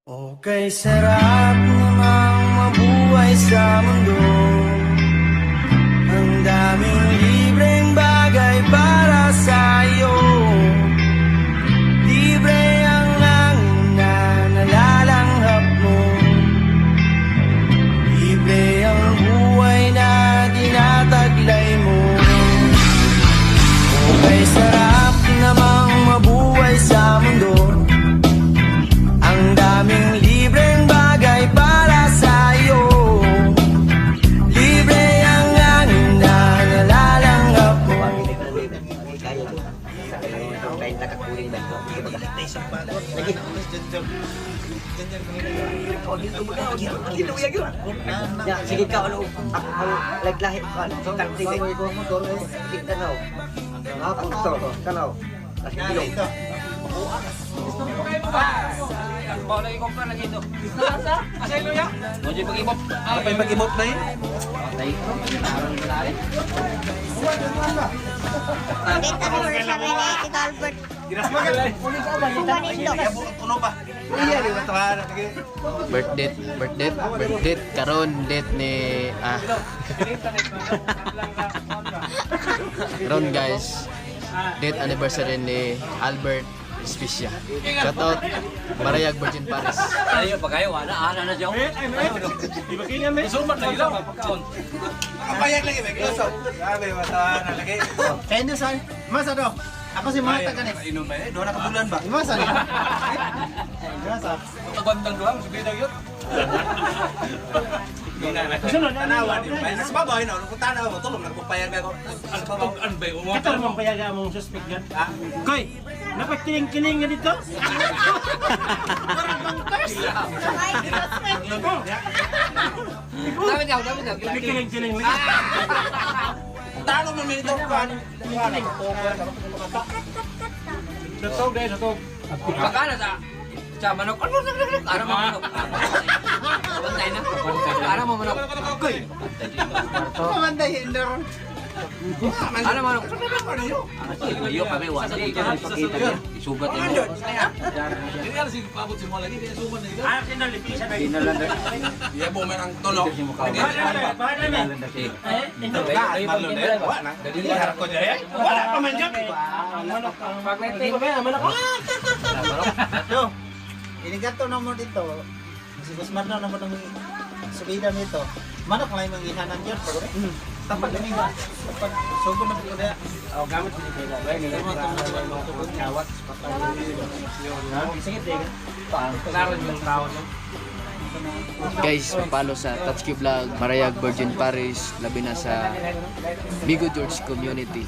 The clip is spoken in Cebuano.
Okay, sarap namang mabuhay sa mundo. Ang daming libreng bagay para sa iyo. Libre ang hangin na nalalanghap mo. Libre ang buhay na tinataglay mo. Okay, sarap namang mabuhay sa mundo. Ang daming libreng bagay para sa iyo. Libre ang hangin na nalalanghap mo. Ya, sige ka ano ako ang laglahi ka tangti kay. Sige tanaw. Hapon to, tanaw. Tas bilog. Pag-ibot na yun. Kita ko sabi ni Tito Albert. Kumanin. Birthday, birthday, birthday karon date ni ah. Karon guys, date anniversary ni Albert Especia. Shout out Marayag Virgin Paris. Ayo pa kayo, wala ana na siya. Kapayag lagi, may kluso. Grabe, matawa na lagi. Kaya saan? Masa do? Ako si Mata ka ni. Inom ba eh? Doon na kabulan ba? Masa ni? Masa. Pagantang doang, sige na yun. Tanawa ni ba? Sa babaw yun, kung tanawa mo, tulong nagpapayag ako. Sa babaw. Katar mong payaga mong suspect yan. Koy, napagkiling-kiling nga dito? Dami daw, dami daw. Nagkiling-kiling lagi. Talo mo minito kan. Sa tog dahil, sa tog. Baka na sa manok. Ano ano mo manok? Bantay na. Ano mo manok? Kumanday hinder. Ano manok? Iyo kami wala ipakita niya. Isugat niya. Ah, sino lipisa na Iya, bumerang tulong. Bahala na. Eh, ito. Wala na. Harap ko dyan. Wala pa man dyan. Manok, ang Di ba, manok? Do. Inigato na mo dito. Si Guzman na mo nang subida nito. Manok lang yung ihanan yun. Tapag kami ba? Tapag sugo na po na. Oh, gamit ni Kayla. Kawat. Sige, teka. Klaro yung tao, no? Guys, follow sa TouchQ Vlog, Marayag Virgin Paris, labi na sa Bigo George Community.